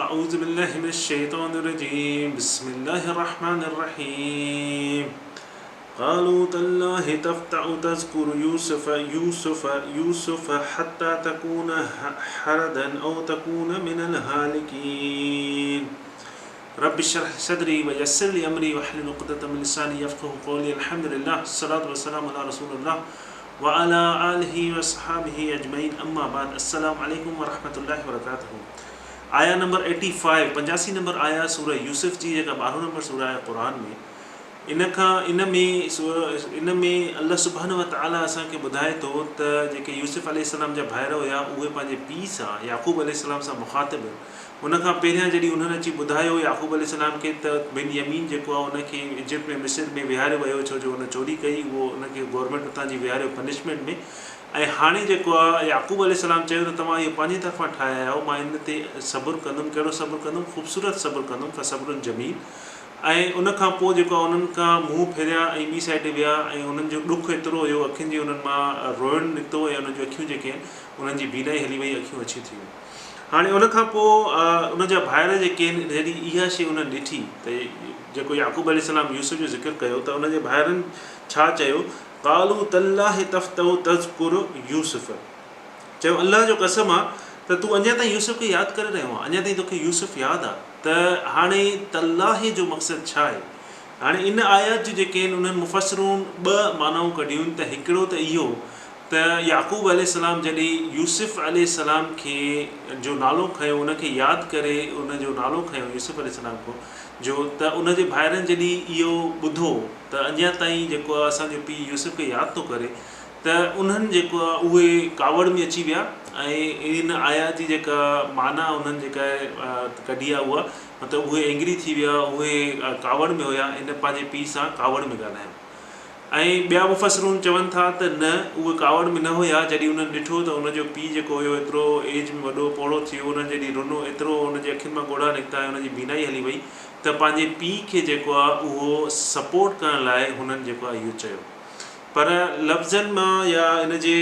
اعوذ بالله من الشيطان الرجيم بسم الله الرحمن الرحيم قالوا تالله تفتأ تذكر يوسف يوسف يوسف حتى تكون حردا أو تكون من الهالكين رب اشرح صدري ويسر لي أمري واحلل عقدة من لساني يفقهوا قولي الحمد لله الصلاة والسلام على رسول الله وعلى آله وصحابه اجمعين اما بعد السلام عليڪم ورحمة الله وبرڪاته آية نمبر 85 85 نمبر آية سورة يوسف جي جيڪا ٻارهون نمبر سورة آهي قرآن ۾ ان کان ان ۾ ان ۾ الله سبحانه وتعالي اسان کي ٻڌائي ٿو ته جيڪي يوسف عليه السلام جا ڀائر هيا اهي پنهنجي پيء سان يعقوب عليه السلام سان مخاطب هن ان کان پهريان جڏهن انهن اچي ٻڌايو يعقوب عليه السلام کي ته بن يمين جيڪو آهي ان کي ايجپٽ ۾ مصر ۾ ويهاريو ويو ڇو جو ان چوري ڪئي اهو ان کي گورنمينٽ اتان جي ويهاريو پنشمينٽ ۾ ۽ هاڻي جيڪو آهي يعقوب عليه السلام چيو ته توهان اهو پنهنجي طرفان ٺاهي آيا آهيو مان ان تي صبر ڪندم ڪهڙو صبر ڪندم خوبصورت صبر ڪندم فصبر جميل ۽ ان کان پوء جيڪو آهي انهن کان منهن ڦيريا ۽ ٻي سائيڊ ويا ۽ انهن جو ڏک ايترو هيو اکين جي انهن مان روئڻ نڪتو ۽ انهن جون اکيون جيڪي آهن انهن جي بينائي هلي وئي اکيون اڇيون ٿي ويون هاڻي ان کان پوء ان جا ڀائر جيڪي آهن جڏهن اها شيء انهن ڏٺي ته جيڪو يعقوب عليه السلام يوسف جو ذڪر ڪيو ته ان جي ڀائرن ڇا چيو قالوا تالله تفتأ تذڪر يوسف چيو الله جو قسم آ ته تون اڃا تائين يوسف کي ياد ڪري رهيو آهين اڃا تائين توکي يوسف ياد آ ته هاڻي تالله جو مقصد ڇا آهي هاڻي ان آيات جون جيڪي آهن انهن مفسرون ٻه معنائون ڪڍيون ته هڪڙو ته اهو ته يعقوب عليه السلام جڏهن يوسف عليه السلام کي جو نالو کنيو ان کي ياد ڪري ان جو نالو کنيو يوسف عليه السلام کو جو ته ان جي ڀائرن جڏهن اهو ٻڌو ته اڃا تائين جيڪو آهي اسان جو پيء يوسف کي ياد ٿو ڪري ته انهن جيڪو آهي اهي ڪاوڙ ۾ اچي ويا ۽ ان آيات جي جيڪا معنيٰ انهن جيڪا ڪڍي آهي اها مطلب اهي اينگري ٿي ويا اهي ڪاوڙ ۾ هيا ان پنهنجي پيء سان ڪاوڙ ۾ ڳالهايو. ۽ ٻيا مفسرون چون ٿا ته نه اهي ڪاوڙ ۾ نه هيا جڏهن انهن ڏٺو ته ان جو پيء جيڪو هيو ايترو ايج ۾ وڏو پوڙهو ٿي ويو انهن جڏهن رنو ايترو ان جي اکين مان ڳوڙها نڪتا ۽ ان جي بينائي هلي وئي ته پنهنجي پيء کي جيڪو آهي اهو سپورٽ ڪرڻ لاء هنن جيڪو آهي اهو چيو پر لفظن مان يا ان جي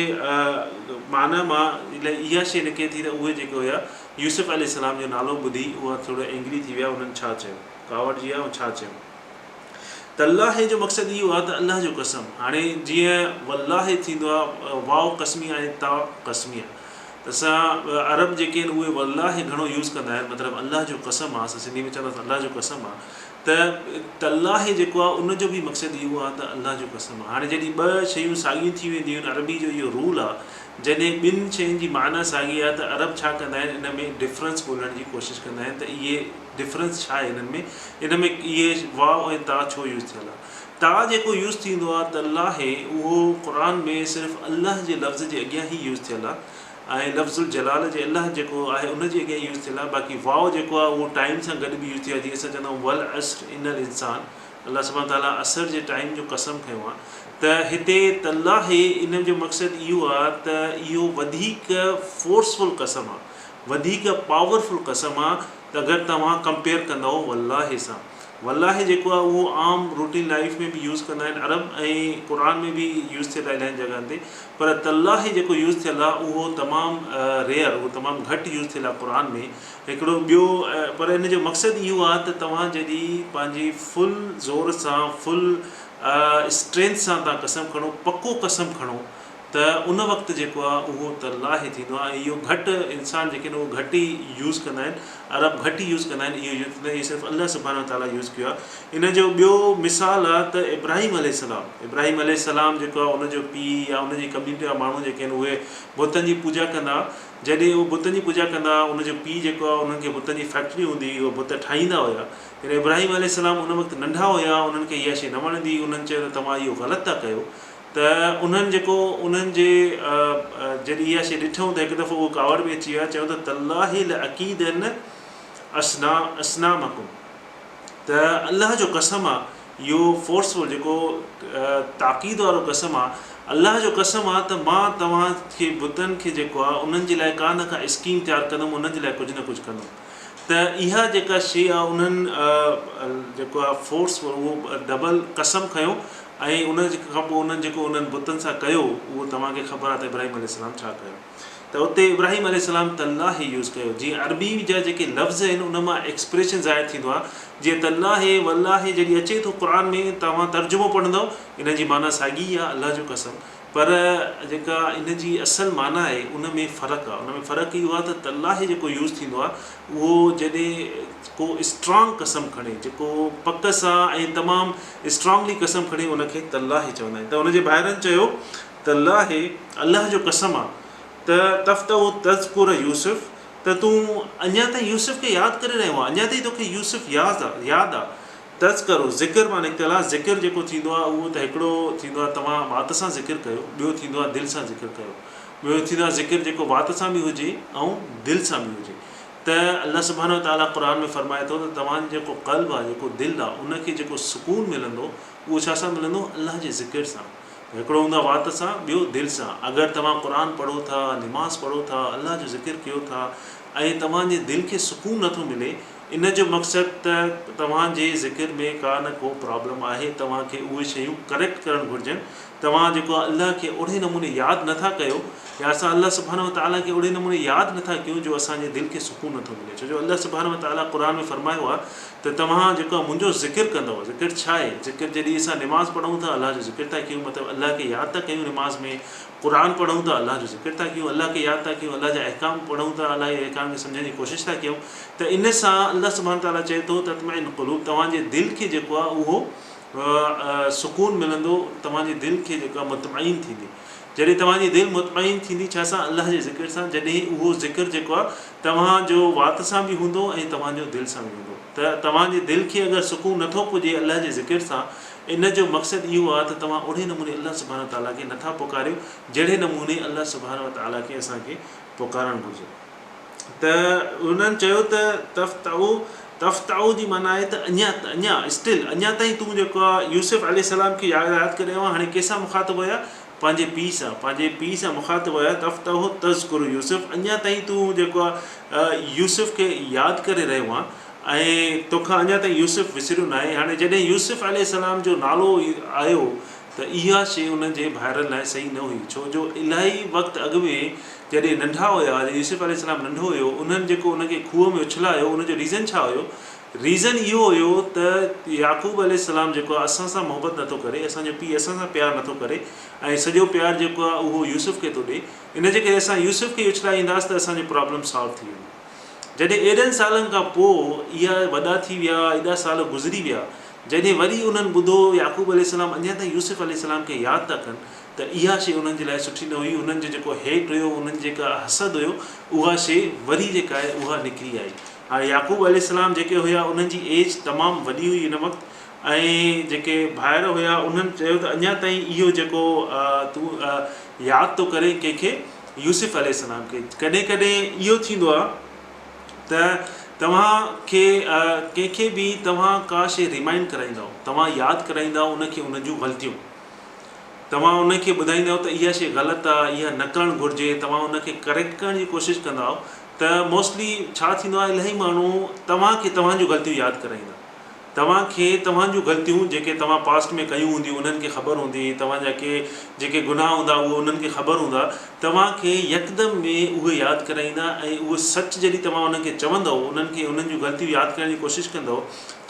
معنيٰ مان اها شيء نڪري ٿي ته اهي جيڪي هيا يوسف عليه السلام جو نالو ٻڌي اها ٿورو اينگري ٿي ويا انهن ڇا چيو ڪاوڙجي ويا ۽ ڇا چيو. تالله جو مقصد اهو آهي ته الله جو قسم. هاڻي جيئن والله ٿيندو آهي واو قسمي ۽ تا قسمي آهي ته اسان عرب جيڪي آهن اهي والله گهڻو يوز ڪندا آهن مطلب الله جو قسم آهي اسان سنڌي ۾ چوندا آهيون الله جو قسم آهي ته تالله جيڪو آهي ان جو به مقصد اهو آهي ته الله جو قسم آهي هاڻي جڏهن ٻه شيون ساڳيون ٿي وينديون آهن عربي جو اهو رول آهي جڏهن ٻن شين جي معنيٰ ساڳي آهي ته عرب ڇا ڪندا آهن ان ۾ ڊفرنس ڳولڻ جي ڪوشش ڪندا آهن ته اهي ڊفرنس ڇا آهي انهن ۾ ان ۾ اهي واو ۽ تا ڇو يوز ٿيل آهي تا جيڪو يوز ٿيندو آهي تالله اهو قرآن ۾ صرف الله جي لفظ جي اڳيان ئي يوز ٿيل آهي ۽ لفظ الجلال جي الله جيڪو آهي ان جي اڳيان يوز ٿيل آهي باقي واو جيڪو آهي اهو ٽائيم سان گڏ به يوز ٿيو آهي جيئن اسان چوندا آهيون والعصر ان الانسان الله سبحانه وتعالي عصر جي ٽائيم جو قسم کنيو آهي ته هتي تالله ان جو مقصد اهو آهي ته اهو وڌيڪ فورسفل قسم آهي وڌيڪ پاورفل قسم آ ته اگر توهان ڪمپيئر ڪندؤ والله سان والله جيڪو آ اهو عام روٽين لائيف ۾ به يوز ڪندا آهن عرب ۽ قرآن ۾ به يوز ٿيل آهي الاهين جڳهن تي پر تالله جيڪو يوز ٿيل آ اهو تمام ريئر اهو تمام گهٽ يوز ٿيل آ قرآن ۾ هڪڙو ٻيو پر ان جو مقصد اهو آ ته توهان جڏهن پنهنجي فل زور سان فل اسٽرينٿ سان توهان قسم کڻو پڪو قسم کڻو ته ان وقت جيڪو آهي اهو تالله ٿيندو آهي ۽ اهو گهٽ انسان جيڪي آهن اهو گهٽ ئي يوز ڪندا آهن عرب گهٽ ئي يوز ڪندا آهن اهو يوز ٿيندو آهي اهو صرف الله سبحانه وتعالٰي يوز ڪيو آهي ان جو ٻيو مثال آهي ته ابراهيم عليه السلام ابراهيم عليه السلام جيڪو آهي ان جو پيء يا ان جي ڪميونٽي جا ماڻهو جيڪي آهن اهي بتن جي پوڄا ڪندا هئا جڏهن اهي بتن جي پوڄا ڪندا هئا ان جو پيء جيڪو آهي انهن کي بتن جي فيڪٽري هوندي هئي اهي بت ٺاهيندا هيا جڏهن ابراهيم عليه السلام ان وقت ننڍا هيا انهن کي اها شيء نه وڻندي هئي انهن چيو ته توهان اهو غلط ٿا ڪيو ته انهن جيڪو انهن جي جڏهن اها شيء ڏٺئون ته هڪ دفعو اهو ڪاوڙ ۾ اچي ويا چيائون ته تالله لاڪيدن اصنامڪم ته الله جو قسم آ اهو فورسفل جيڪو تاڪيد وارو قسم آ الله جو قسم آ ته مان توهان کي بتن کي جيڪو آ انهن جي لاء ڪا نه ڪا اسڪيم تيار ڪندم انهن جي لاء ڪجهه نه ڪجهه ڪندم ته اها جيڪا شيء آ انهن جيڪو آ فورس اهو ڊبل قسم کنيو ۽ ان کان پوء انهن جيڪو انهن بتن سان ڪيو اهو توهان کي خبر آ ته ابراهيم عليه السلام ڇا ڪيو. ته اتي ابراهيم عليه السلام تالله يوز ڪيو جيئن عربي جا جيڪي لفظ آهن ان مان ايڪسپريشن ظاهر ٿيندو آهي جيئن تالله والله جڏهن اچي ٿو قرآن ۾ توهان ترجمو پڙهندؤ ان جي معنيٰ ساڳي ئي آهي الله جو قسم پر جيڪا ان جي اصل معنيٰ آهي ان ۾ فرق آهي ان ۾ فرق اهو آهي ته تالله جيڪو يوز ٿيندو آهي اهو جڏهن ڪو اسٽرانگ قسم کڻي جيڪو پڪ سان ۽ تمام اسٽرانگلي قسم کڻي ان کي تالله چوندا آهن ته ان جي ڀائرن چيو تالله الله جو قسم آ ته تفتح تذڪر يوسف ته تون اڃا تائين يوسف کي ياد ڪري رهيو آهين اڃا تائين توکي يوسف ياد آ ياد آ تذڪرو ذڪر مان نڪتل آ ذڪر جيڪو ٿيندو آ اهو ته هڪڙو ٿيندو آ توهان وات سان ذڪر ڪيو ٻيو ٿيندو آ دل سان ذڪر ڪيو ٻيو ٿيندو آ ذڪر جيڪو وات سان به هجي ۽ دل سان به هجي ته الله سبحانه وتعاليٰ قرآن ۾ فرمائي ٿو ته توهان جو جيڪو قلب آ جيڪو دل آ ان کي جيڪو سڪون ملندو اهو ڇا سان ملندو الله جي ذڪر سان هڪڙو هوندو آهي وات سان ٻيو دل سان. اگر توهان قرآن پڙهو ٿا، نماز پڙهو ٿا، الله جو ذڪر ڪيو ٿا ۽ توهان جي دل کي سڪون نه ٿو ملي ان جو مقصد ته توهان جي ذڪر ۾ ڪا نه ڪو پرابلم آهي توهان کي اهي شيون ڪريڪٽ ڪرڻ گهرجن توهان جيڪو آهي الله کي اهڙي نموني ياد نه ٿا ڪيو يا اسان الله سبحانه وتعاليٰ کي اهڙي نموني ياد نه ٿا ڪيون جو اسان جي دل کي سڪون نه ٿو ملي ڇو جو الله سبحانه وتعاليٰ قرآن ۾ فرمايو آهي ته توهان جيڪو آهي منهنجو ذڪر ڪندؤ، ذڪر ڇا آهي؟ ذڪر جڏهن اسان نماز پڙهون ٿا الله جو ذڪر ٿا ڪيون مطلب الله کي ياد ٿا ڪيون نماز ۾، قرآن پڙهون ٿا الله جو ذڪر ٿا ڪيون، الله کي ياد ٿا ڪيون، الله جا احڪام پڙهون ٿا الله جي احڪام کي سمجهڻ جي ڪوشش ٿا ڪيون ته ان سان الله سبحانه تعاليٰ چئي ٿو تطمئن قلوب توهان جي دل کي جيڪو آهي اهو سڪون ملندو توهان جي دل کي جيڪو آهي مطمئن ٿيندي. جڏهن توهان جي دل مطمئن ٿيندي ڇا سان؟ الله جي ذڪر سان، جڏهن اهو ذڪر جيڪو آهي توهان جو وات سان به هوندو ۽ توهان جو دل سان به هوندو ته توهان جي دل کي اگر سڪون نه ٿو پڄي الله جي ذڪر سان ان جو مقصد اهو آهي ته توهان اهڙي نموني الله سبحانه وتعاليٰ کي نه ٿا پڪاريو جهڙي نموني الله سبحانه وتعاليٰ کي اسان کي پڪارڻ گهرجي. ته انهن چيو ته تفتح تفتح جي معنيٰ آهي ته اڃا اڃا Still اڃا تائين تون جيڪو آهي يوسف عليه السلام کي ياد ياد ڪري رهيو آهين هاڻي ڪنهن سان مخاطب هيا پنهنجي پيء سان پنهنجي پيء سان مخاطب هيا تفتح تذڪر يوسف اڃا تائين تون جيڪو آهي يوسف کي ياد ڪري رهيو آهين ۽ توکان اڃا تائين يوسف وسريو ناهي هاڻي جڏهن يوسف عليه السلام جو نالو آيو ته اها شيء انهن جي ڀائرن لاء صحيح نه هئي، ڇو جو الاهي وقت اڳ ۾ جڏهن ننڍا هيا، جڏهن يوسف عليه السلام ننڍو هيو، انهن جيڪو ان کي کوهه ۾ اڇلايو، ان جو ريزن ڇا هيو؟ ريزن اهو هيو ته يعقوب عليه السلام جيڪو آهي اسان سان محبت نٿو ڪري، اسان جو پيء اسان سان پيار نٿو ڪري ۽ سڄو پيار جيڪو آهي اهو يوسف کي ٿو ڏئي، ان جي ڪري اسان يوسف کي ئي اڇلائينداسين ته اسان جو پرابلم سالو ٿي ويندو. جڏهن ايڏن سالن کان پوء اها وڏا ٿي ويا، ايڏا سال گذري ويا، جڏهن وري انهن ٻڌو يعقوب عليه السلام اڃا تائين يوسف عليه السلام کي ياد ٿا ڪن ته اها شيء انهن جي لاء سٺي نه هئي، انهن جو جيڪو هيٽ هيو، انهن جيڪا حسد هيو، اها شيء وري جيڪا آهي اها نڪري آئي. هاڻي يعقوب عليه السلام جيڪي هيا انهن جي ايج تمام وڏي هئي ان وقت ۽ جيڪي ڀائر هيا انهن چيو ته اڃا تائين اهو جيڪو تون ياد ٿو ڪرين ڪنهن کي يوسف عليه السلام کي. ڪڏهن ڪڏهن اهو ٿيندو آهي ته توهان کي ڪنهن کي به توهان ڪا شيء ريمائنڊ ڪرائيندؤ، توهان ياد ڪرائيندؤ ان کي ان جون غلطيون، توهان ان کي ٻڌائيندؤ ته اها شيء غلط آهي، اها نه ڪرڻ گهرجي، توهان ان کي ڪريڪٽ ڪرڻ جي ڪوشش ڪندؤ ته موسٽلي ڇا ٿيندو آهي الاهي ماڻهو توهان کي توهان جون غلطيون ياد ڪرائيندا. توهان کي توهان جون غلطيون جيڪي توهان پاسٽ ۾ ڪيون هونديون انهن کي خبر هوندي، توهان جا ڪي جيڪي گناهه هوندا اهي انهن کي خبر هوندا، توهان کي يڪدم ۾ اهي ياد ڪرائيندا ۽ اهو سچ جڏهن توهان انهن کي چوندؤ، انهن کي انهن جون غلطيون ياد ڪرڻ جي ڪوشش ڪندؤ،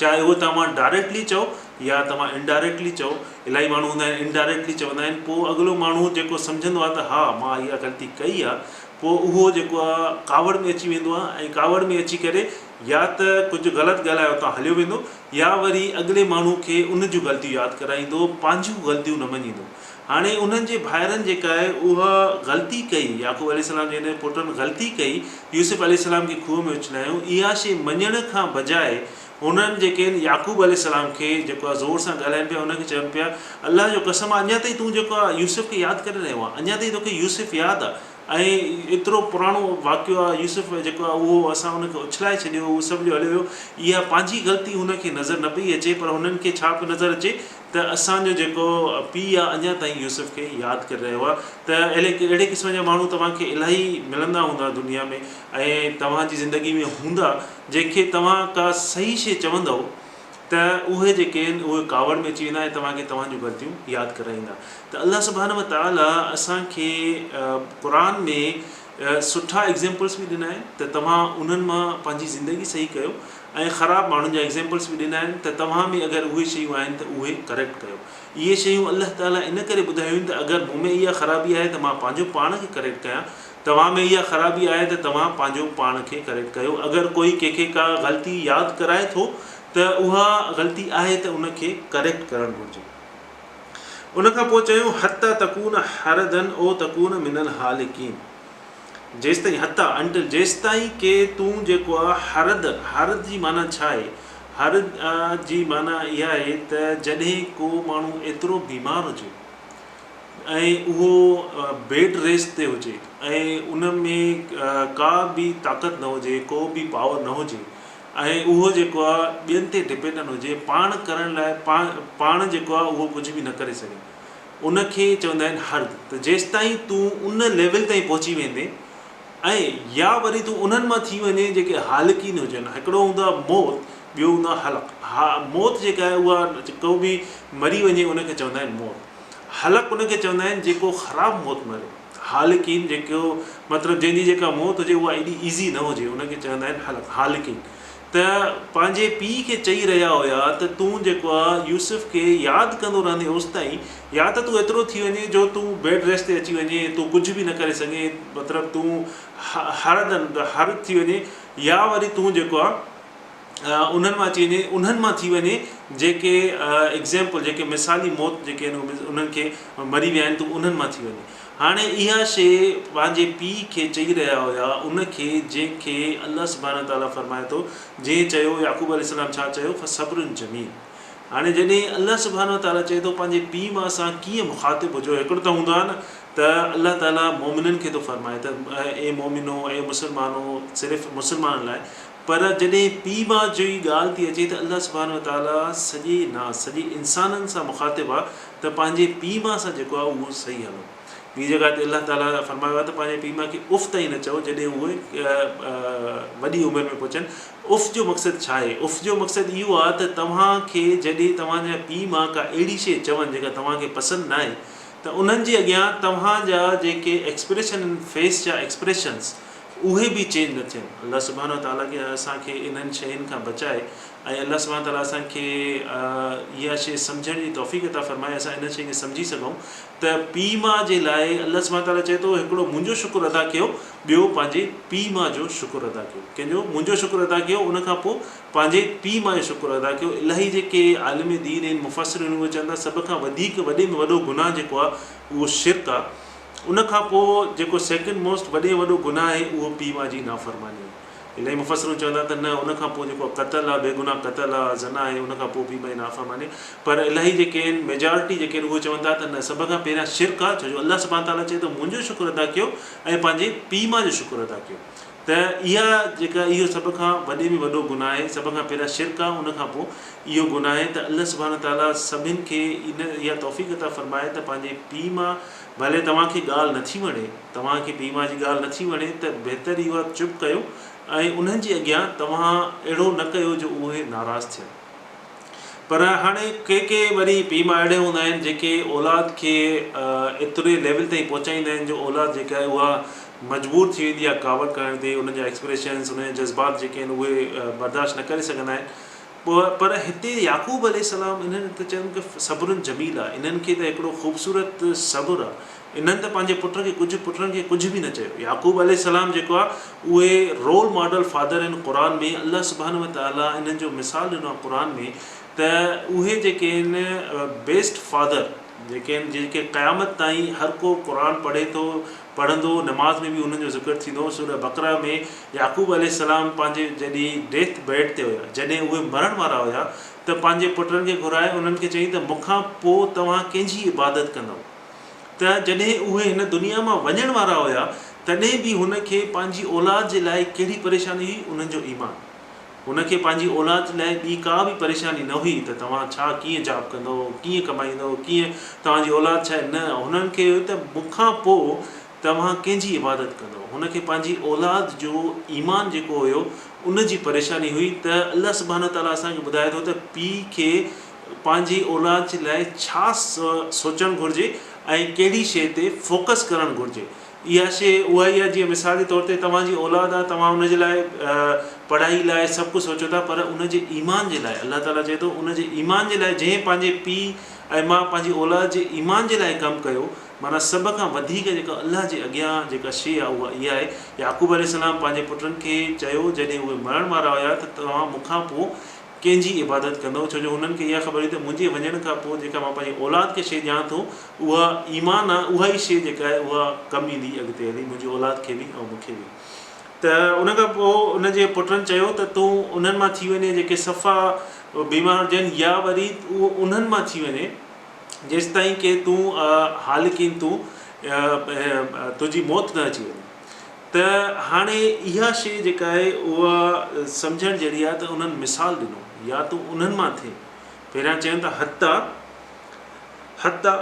چاهي اهو توهان ڊائريڪٽلي چئو يا توهان انڊائريڪٽلي چئو، الاهي ماڻهو هوندا آهن انڊائريڪٽلي چوندا آهن، پوء اڳلو ماڻهو جيڪو سمجهندو آهي ته ها مان اها غلطي ڪئي آهي، پوء اهو جيڪو آهي ڪاوڙ ۾ اچي ويندو آهي ۽ ڪاوڙ ۾ اچي ڪري يا ته ڪجهه غلط ڳالهائي اتان هليو ويندو يا وري اڳلي ماڻهو کي ان جون غلطيون ياد ڪرائيندو، پنهنجون غلطيون نه مڃيندو. هاڻي انهن جي ڀائرن جيڪا آهي اها غلطي ڪئي، يعقوب عليه السلام جي هن پٽن غلطي ڪئي، يوسف عليه السلام کي کوهه ۾ اڇلايائون، اها شيء مڃڻ کان بجاء هنن جيڪي آهن يعقوب عليه السلام کي جيڪو آهي زور سان ڳالهائين پيا، انهن کي چون پيا، الله جو قسم آهي اڃا تائين تون جيڪو آهي يوسف کي ياد ڪري رهيو آهين، اڃا تائين توکي يوسف ياد آهي، ۽ ايترو پراڻو واقعو آهي يوسف جيڪو آهي اهو اسان ان کي اڇلائي ڇڏيو اهو سڀ جو هليو ويو اها پنهنجي غلطي هن کي نظر نه پئي اچي پر هنن کي ڇا پيو نظر اچي ته اسان جو جيڪو پيء آهي اڃا تائين يوسف کي ياد ڪري رهيو آهي ته اهڙي اهڙي قسم جا ماڻهو توهان کي الاهي ملندا هوندا دنيا ۾ ۽ توهان جي زندگي ۾ هوندا جنهن کي توهان ڪا صحيح شيء چوندؤ ته اهي جيڪي آهن اهي ڪاوڙ ۾ اچي ويندا ۽ توهان کي توهان جون غلطيون ياد ڪرائيندا ته الله سبحانه وتعاليٰ اسان کي قرآن ۾ سٺا ايگزيمپلس به ڏنا آهن ته توهان انهن مان پنهنجي زندگي صحيح ڪيو ۽ خراب ماڻهن جا ايگزيمپلس به ڏنا آهن ته توهان ۾ اگر اهي شيون آهن ته اهي ڪريڪٽ ڪيو. اهي شيون الله تعالي ان ڪري ٻڌايون آهن ته اگر مون ۾ اها خرابي آهي ته مان پنهنجو پاڻ کي ڪريڪٽ ڪيان، توهان ۾ اها خرابي آهي ته توهان پنهنجو پاڻ کي ڪريڪٽ ڪيو. اگر ڪوئي ڪنهن کي ڪا غلطي ياد ڪرائي ٿو ته اها غلطي آهي ته ان کي ڪريڪٽ ڪرڻ گهرجي. ان کان پوء چيائون حتي تڪون حرضا او تڪون من الهالڪين جيستائين حتي Until جيستائين ڪي تون جيڪو آ حرض حرض جي معنيٰ ڇا آهي؟ حرض جي معنيٰ اها آهي ته جڏهن ڪو ماڻهو ايترو بيمار هجي ۽ اهو بيڊ ريسٽ تي هجي ۽ ان ۾ ڪا به طاقت نه هجي ڪو به پاور نه هجي ۽ اهو جيڪو آ ٻين تي ڊپينڊنٽ هجي پاڻ ڪرڻ لاء پاڻ جيڪو آ اهو ڪجهه به نه ڪري سگهي ان کي چوندا آهن حرد ته جيستائين تون ان ليول تائين پهچي ويندين ۽ يا وري تون انهن مان ٿي وڃين جيڪي هالڪين هجن هڪڙو هوندو آ موت ٻيو هوندو آ هلق ها موت جيڪا آهي اها ڪو به مري وڃي ان کي چوندا آهن موت هلق ان کي چوندا آهن جيڪو خراب موت مري. هالڪين جيڪو مطلب جنهن جي جيڪا موت هجي اها ايڏي ايزي نه هجي ان کي چوندا آهن هلق هالڪين ته پنهنجي پيء کي چئي رهيا هيا ته تون جيڪو آ يوسف کي ياد ڪندو رهندين اوستائين يا ته تون ايترو ٿي وڃين جو تون بيڊ ريسٽ تي اچي وڃين تون ڪجهه به نه ڪري سگهين مطلب تون هردن هر ٿي وڃين يا وري تون جيڪو آ انهن مان اچي وڃي انهن مان ٿي وڃي جيڪي ايگزيمپل جيڪي مثالي موت جيڪي آهن انهن کي مري ويا آهن ته انهن مان ٿي وڃي هاڻي اها شي پنهنجي پيء کي چئي رهيا هيا ان کي جنهن کي الله سبحانه وتعالٰي فرمائي ٿو جنهن چيو يعقوب عليه السلام ڇا چيو فصبر جميل هاڻي جڏهن الله سبحانه وتعالٰي چئي ٿو پنهنجي پيء ماء سان ڪيئن مخاطب هجو هڪڙو ته هوندو آهي نه ته الله تعالٰي مؤمنن کي ٿو فرمائي ته اي مؤمنو اي مسلمانو صرف مسلمانن لاء پر جڏهن پيء ماء جي ڳالهه ٿي اچي ته الله سبحانه وتعاليٰ سڄي ناس، سڄي انسانن سان مخاطب آهي ته پنهنجي پيء ماء سان جيڪو آهي اهو صحيح هلو. ٻي جڳهه تي الله تعاليٰ فرمايو آهي ته پنهنجي پيء ماء کي اف تائين نه چئو جڏهن اهي وڏي عمر ۾ پهچن. اف جو مقصد ڇا آهي؟ اف جو مقصد اهو آهي ته توهان کي جڏهن توهان جا پيء ماء ڪا اهڙي شيء چون جيڪا توهان کي پسند ناهي ته انهن جي اڳيان توهان جا جيڪي ايڪسپريشن آهن فيس جا ايڪسپريشنس اهي به چينج نه ٿين. الله سبحانه وتعاليٰ کي اسان کي انهن شين کان بچائي ۽ الله سبحانه وتعاليٰ اسان کي اها شيء سمجهڻ جي توفيق عطا فرمائي اسان انهن شين کي سمجهي سگهون ته پيء ماء جي لاء الله سبحانه وتعاليٰ چئي ٿو هڪڙو منهنجو شڪر ادا ڪيو ٻيو پنهنجي پيء ماء جو شڪر ادا ڪيو ڪنهن جو منهنجو شڪر ادا ڪيو ان کان پوء پنهنجي پيء ماء جو شڪر ادا ڪيو الاهي جيڪي عالم دين آهن مفسرين اهي چون ٿا سڀ کان وڌيڪ وڏي ۾ وڏو گناهه جيڪو آهي اهو شرڪ آهي ان کان پوء جيڪو سيڪنڊ موسٽ وڏي ۾ وڏو گناهه آهي اهو پيء ماء جي نافرماني آهي. الاهي مفسرون چون ٿا ته نه ان کان پوء جيڪو قتل آهي بيگناهه قتل آهي زنا آهي ان کان پوء پيء ماء جي نافرماني پر الاهي جيڪي آهن ميجارٽي جيڪي آهن اهي چون ٿا ته نه سڀ کان پهريان شرڪ آهي ڇو جو الله سبحانه تعاليٰ چئي ٿو منهنجو شڪر ادا ڪيو ۽ پنهنجي پيء ماء جو شڪر ادا ڪيو ته اها جيڪا اهو سڀ کان وڏي ۾ وڏو گناهه آهي سڀ کان پهريان شرڪ آهي ان کان پوء اهو گناهه آهي ته الله سبحانه تعاليٰ سڀن کي ان اها توفيق عطا فرمائي ته پنهنجي پيء ماء ڀلي توهان کي ڳالهه نٿي وڻي توهان کي پيء ماء جي ڳالهه نٿي وڻي ته بهتر اهو آهي چپ ڪيو ۽ انهن جي اڳيان توهان اهڙو نه ڪيو جو اهي ناراض ٿين. پر هاڻي ڪي ڪي وري پيء ماء اهڙي هوندا آهن جيڪي اولاد کي ايتري ليول تائين پهچائيندا آهن جو اولاد جيڪا آهي اها مجبور ٿي ويندي آهي ڪاوڙ ڪرڻ تي انهن جا ايڪسپريشنس انهن جا جذبات جيڪي آهن اهي برداشت نه ڪري سگهندا آهن پر هتي يعقوب عليه السلام انهن ته چون ته صبر جميل آهي انهن کي ته هڪڙو خوبصورت صبر آهي انهن ته پنهنجي پٽ کي ڪجهه پٽن کي ڪجهه به نه چيو. يعقوب عليه السلام جيڪو آهي اهي رول ماڊل فادر آهن قرآن ۾ الله سبحانه وتعالي انهن جو مثال ڏنو آهي قرآن ۾ ته اهي جيڪي آهن بيسٽ فادر جيڪي آهن جيڪي قيامت تائين هر ڪو قرآن پڙهي ٿو پڙهندو نماز ۾ به انهن جو ذڪر ٿيندو سوره بقره ۾ يعقوب عليه السلام پنهنجي جڏهن ڊيٿ بيڊ تي هيا جڏهن اهي مرڻ وارا هيا ته پنهنجي پٽن کي گهرائي انهن کي چيائين ته مون کان پوء توهان ڪنهن جي عبادت ڪندؤ ته جڏهن اهي هن دنيا مان وڃڻ وارا هيا تڏهن به هن کي پنهنجي اولاد جي لاء ڪهڙي پريشاني هئي انهن جو ايمان. هن کي پنهنجي اولاد جي لاء ٻي ڪا به پريشاني نه هئي ته توهان ڇا ڪيئن جاب ڪندؤ ڪيئن ڪمائيندؤ ڪيئن توهان جي اولاد ڇا آهي نه هنن کي هيو ته مون کان پوء توهان ڪنهن جي عبادت ڪندؤ هن کي پنهنجي اولاد جو ايمان جيڪو هيو ان جي پريشاني هئي ته الله سبحانه وتعاليٰ اسان کي ٻڌائي ٿو ته پيء کي پنهنجي اولاد جي لاء ڇا سوچڻ گهرجي ۽ ڪهڙي شيء تي فوڪس ڪرڻ گهرجي. اها شيء اها ئي آهي جيئن مثال جي طور تي توهان جي اولاد آهي توهان ان جي لاء پڙهائي لاء سڀ ڪجهه سوچو ٿا پر ان جي ايمان جي لاء الله تعاليٰ چئي ٿو ان جي ايمان جي لاء جنهن پنهنجي پيء ۽ ماء پنهنجي اولاد جي ايمان جي لاء ڪم ڪيو معنيٰ سڀ کان وڌيڪ جيڪا الله جي اڳيان جيڪا شيء آهي اها اها آهي يعقوب عليه السلام پنهنجي پٽن کي چيو جڏهن اهي مرڻ وارا هيا ته توهان مون کان پوء ڪنهن جي عبادت ڪندؤ؟ ڇو جو هنن کي اها خبر هئي ته منهنجي وڃڻ کان پوء جيڪا مان پنهنجي اولاد کي شيء ڏيان ٿو، اها ايمان آهي، اها ئي شيء جيڪا آهي اها ڪم ايندي اڳتي هلي منهنجي اولاد کي به ۽ مون کي به. ته ان کان پوء ان جي پٽن چيو ته تون انهن مان ٿي وڃين جيڪي صفا بيمار هجن يا وري اهو انهن مان ٿي وڃي جيستائين ڪي تون هالڪين تون تنهنجي موت نه اچي وڃي. ته هاڻي اها شيء جيڪا آهي اها سمجهڻ جهڙي آهي ته انهن مثال ڏنو يا تون انهن مان ٿي پهريان چين ته حتي حتي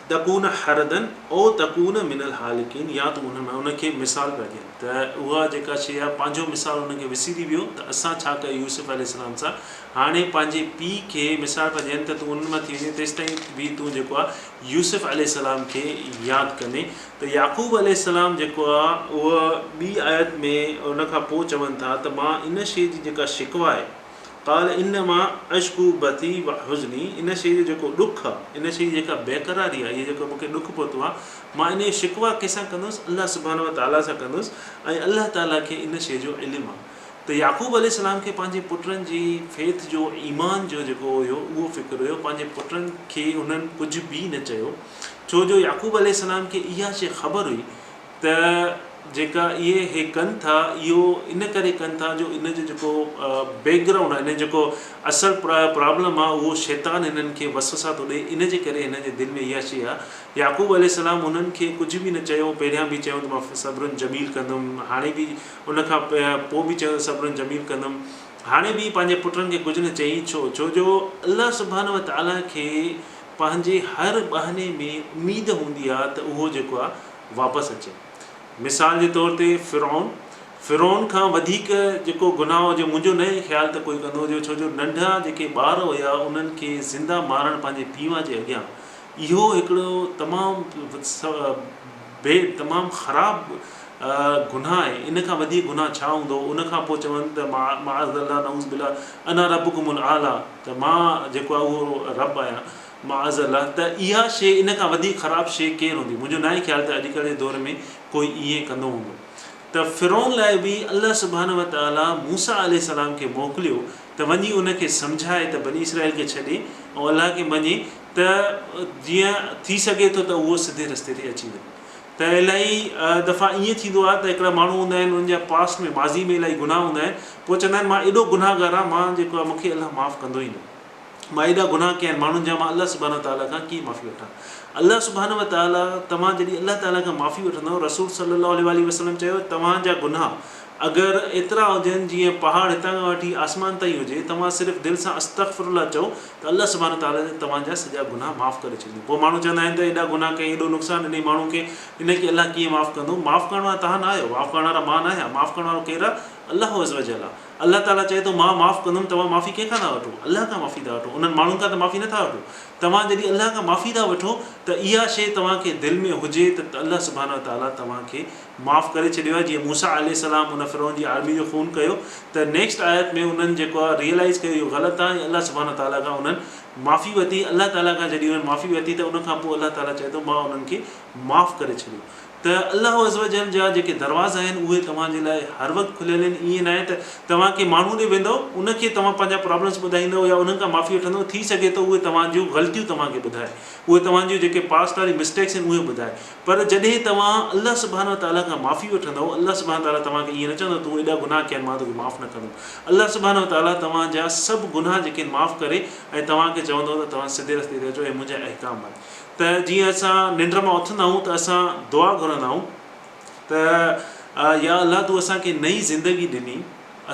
تڪون حردا او تڪون من الهالڪين يا تون انهن مان ان کي مثال پيا ڏين ته اها جيڪا شيء آهي پنهنجو مثال انهن کي وسري ويو ته اسان ڇا ڪيو يوسف عليه السلام سان هاڻي پنهنجي پيء کي مثال پيا ڏين ته تون انهن مان ٿي وڃين تيستائين به تون جيڪو آهي يوسف عليه السلام کي ياد ڪندين ته يعقوب عليه السلام جيڪو آ اهو ٻي آيت ۾ ان کان پوء چون ٿا ته مان ان شيء جي جيڪا شڪوه آهي قال انما اشڪو بثي وحزني ان شيء جو جيڪو ڏک آ ان شيء جي جيڪا بيقراري آ اهو جيڪو مون کي ڏک پهتو آ مان ان جو شڪوه ڪنهن سان ڪندس الله سبحانه وتعاليٰ سان ڪندس ۽ الله تعاليٰ کي ان شيء جو علم آ ته يعقوب عليه السلام کي پنهنجي پٽن جي فيٿ جو ايمان جو جيڪو هيو اهو فڪر هيو پنهنجي پٽن کي انهن ڪجهه به نه چيو ڇو جو يعقوب عليه السلام کي اها شيء خبر هئي ته جيڪا اهي هي ڪن ٿا اهو ان ڪري ڪن ٿا جو ان جو جيڪو بيڪ گرائونڊ آهي ان جو جيڪو اصل پرابلم آهي اهو شيطان هنن کي وسوسا ٿو ڏئي ان جي ڪري هنن جي دل ۾ اها شيء آهي يعقوب عليه السلام انهن کي ڪجهه به نه چيو پهريان به چيو ته مان صبر جميل ڪندم هاڻي به ان کان پوء به چيو ته صبر جميل ڪندم. هاڻي به پنهنجي پٽن کي ڪجهه نه چيائين. ڇو؟ ڇو جو الله سبحانه وتعاليٰ کي پنهنجي هر ٻانهي ۾ اميد هوندي آهي ته اهو جيڪو آهي واپس اچي. مثال جي طور تي فرعون، فرعون کان وڌيڪ جيڪو گناهه هجي منهنجو ناهي خيال ته ڪوئي ڪندو هجي ڇو جو ننڍا جيڪي ٻار هيا انهن کي زنده مارڻ پنهنجي پيء جي اڳيان اهو هڪڙو تمام بي تمام خراب گناهه آهي ان کان وڌيڪ گناهه ڇا هوندو ان کان پوء چون ته معاذ الله نعوذ بالله انا ربڪم الاعليٰ ته مان جيڪو آهي اهو رب آهيان معاذ الله ته اها شيء ان کان وڌيڪ خراب شيء ڪير هوندي منهنجو ناهي خيال ته اڄڪلهه جي دور ۾ ڪوئي ائين ڪندو هوندو ته فرعون لاء به الله سبحانه وتعاليٰ موسيٰ عليه السلام کي موڪليو ته وڃي ان کي سمجهائي ته بني اسرائيل کي ڇڏي ۽ الله کي مڃي ته جيئن ٿي سگهي ٿو ته اهو سڌي رستي تي اچي وڃي ته الاهي دفعا ائين ٿيندو آهي ته هڪڙا ماڻهو هوندا آهن انهن جا پاسٽ ۾ ماضي ۾ الاهي گناهه هوندا آهن پوء چوندا آهن مان ايڏو گناهگار آهيان مان جيڪو آهي مون کي الله معاف ڪندو ئي نه مان ايڏا گناهه ڪيا آهن ماڻهن جا مان الله سبحانه وتعاليٰ کان ڪيئن معافي وٺان الله سبحانه وتعاليٰ توهان جڏهن الله تعاليٰ کان معافي وٺندؤ رسول صلي الله عليه واٰله وسلم چيو توهان جا گناهه اگر ايترا هجن جيئن پهاڙ هتان کان وٺي آسمان تائين هجي توهان صرف دل سان استغفر الله چئو ته الله سبحانه وتعاليٰ توهان جا سڄا گناهه معاف ڪري ڇڏيندو. پوء ماڻهو چوندا آهن ته ايڏا گناهه ڪيائين، ايڏو نقصان ڏنائين ماڻهن کي، ان کي الله ڪيئن معاف ڪندو؟ معاف ڪرڻ وارا توهان نه آهيو، معاف ڪرڻ وارا مان نه آهيان، معاف ڪرڻ وارو ڪير آهي؟ الله عزّوجلّ آهي. الله تعاليٰ چئي ٿو مان معاف ڪندم، توهان معافي ڪنهن کان ٿا وٺو؟ الله کان معافي ٿا وٺو، انهن ماڻهن کان ته معافي نه ٿا وٺو. توهان جڏهن الله کان معافي ٿا وٺو ته اها شيء توهان کي دل ۾ هجي ته الله سبحانه وتعاليٰ توهان کي معاف ڪري ڇڏيو آهي جيئن موسيٰ عليه السلام ان فرعون جي آرمي جو خون ڪيو ته نيڪسٽ آيت ۾ انهن جيڪو آهي ريئلائيز ڪيو اهو غلط آهي ۽ الله سبحانه وتعاليٰ کان انهن معافي ورتي الله تعاليٰ کان جڏهن انهن معافي ورتي ته ان کان پوء الله تعاليٰ چئي ٿو مان انهن کي معاف ڪري ڇڏيو ته الله عزوجل جا جيڪي دروازا آهن اهي توهان جي لاء هر وقت کليل آهن ائين ناهي ته توهان ڪنهن ماڻهو ڏي ويندؤ ان کي توهان پنهنجا پرابلمس ٻڌائيندؤ يا انهن کان معافي وٺندؤ ٿي سگهي ٿو اهي توهان جون غلطيون توهان کي ٻڌائي اهي توهان جون جيڪي پاسٽ واري مسٽيڪس آهن اهي ٻڌائي پر جڏهن توهان الله سبحانه وتعاليٰ کان معافي وٺندؤ، الله سبحانه وتعاليٰ توهان کي ائين نه چوندو تون ايڏا گناهه ڪيا آهن مان توکي معاف نه ڪندم. الله سبحانه وتعاليٰ توهان جا سڀ گناهه جيڪي آهن معاف ڪري ۽ توهان کي چوندو ته توهان سڌي رستي تي اچو ۽ منهنجا احڪام مڃ. ته جيئن اسان ننڊ مان اٿندا آهيون ته اسان دعا گهرندا آهيون ته يا الله تون اسان کي نئين زندگي ڏني،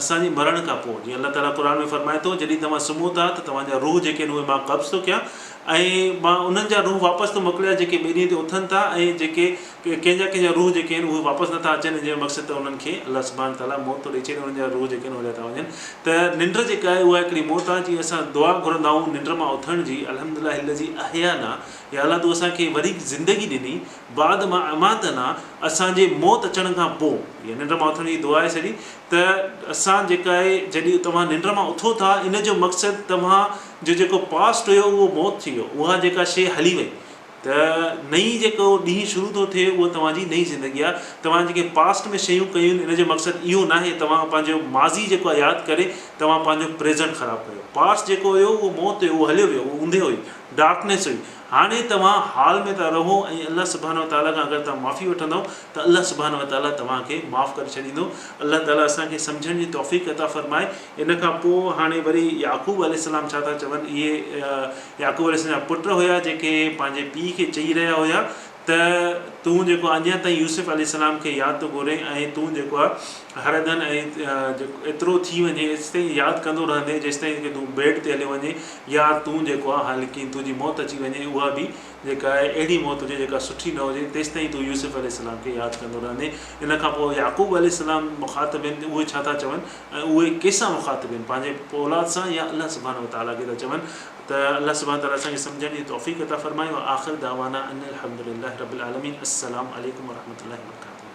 اسان جي مرڻ کان پوء، جيئن الله تعاليٰ قرآن ۾ فرمائي ٿو، جڏهن توهان سمهو ٿا ته توهان جا روح جيڪي آهن اهي مان قبض ٿو ڪيان ۽ مان انهن جا روح واپس ٿو موڪليان جيڪي ٻئي ڏينهن تي اٿن ٿا ۽ جيڪي ڪنهن جا ڪنهن جا روح جيڪي آهن اهي واپس نٿا اچن ان جو مقصد ته انهن کي الله سبحانه تعاليٰ موت ٿو ڏئي ڇڏي انهن جا روح جيڪي آهن هليا ٿا وڃن ته ننڊ جيڪا آهي اها هڪڙي موت آهي جيئن اسان دعا گهرندا آهيون ننڊ مان اٿڻ جي الحمد لله الذي احيانا يا الله تو اسان کي وري زندگي ڏني بعد ما اماتنا اسان جي موت اچڻ کان پوء يا ننڊ مان اٿڻ جي دعا آهي سڄي ته اسان جيڪا آهي جڏهن توهان ننڊ مان اٿو ٿا ان جو مقصد توهان جو جيڪو پاسٽ هيو اهو موت ٿي ويو اها جيڪا شيء هلي وئي ته نئين جيڪو ڏينهن شروع ٿو ٿئي اهو توهان جي نئين زندگي آهي. توهان جيڪي پاسٽ ۾ شيون ڪيون آهن ان جو مقصد اهو ناهي توهان پنهنجو ماضي جيڪو آهي ياد ڪري توهان پنهنجو پريزنٽ خراب ڪيو. پاسٽ جيڪو هيو اهو موت هيو اهو هليو ويو اهو اوندهه هئي ڊارڪنيس هئي. هاڻي توهان حال ۾ ٿا رهو ۽ الله سبحانه وتعاليٰ کان اگر توهان معافي وٺندؤ ته الله سبحانه وتعاليٰ توهان کي معاف ڪري ڇڏيندو. الله تعاليٰ اسان کي سمجهڻ جي توفيق عطا فرمائي. ان کان پوء هاڻي وري يعقوب عليه السلام ڇا ٿا چون اهي يعقوب عليه السلام جا پٽ هيا جيڪي پنهنجي پيء کي چئي رهيا هيا ته تون جيڪو اڃا تائين يوسف عليه السلام کي ياد ٿو گهرين ۽ تون جيڪو آهي هر دن ۽ ايترو ٿي وڃي ايستائين ياد ڪندو رهندين جيستائين ڪي تون بيڊ تي هليو وڃين يا تون جيڪو آهي حالڪين تنهنجي موت اچي وڃي اها به جيڪا آهي اهڙي موت هجي جيڪا سٺي نه هجي تيستائين تون يوسف عليه السلام کي ياد ڪندو رهندين ان کان پوء يعقوب عليه السلام مخاطب آهن اهي ڇا ٿا چون ۽ اهي ڪنهن سان مخاطب آهن پنهنجي اولاد سان يا الله سبحانه وتعاليٰ کي ٿا چون ته الله سبحانه وتعاليٰ اسان کي سمجهڻ جي توفيق عطا فرمائي واخر دعوانا ان الحمد لله رب العالمين السلام عليڪم ورحمة الله وبرڪاته.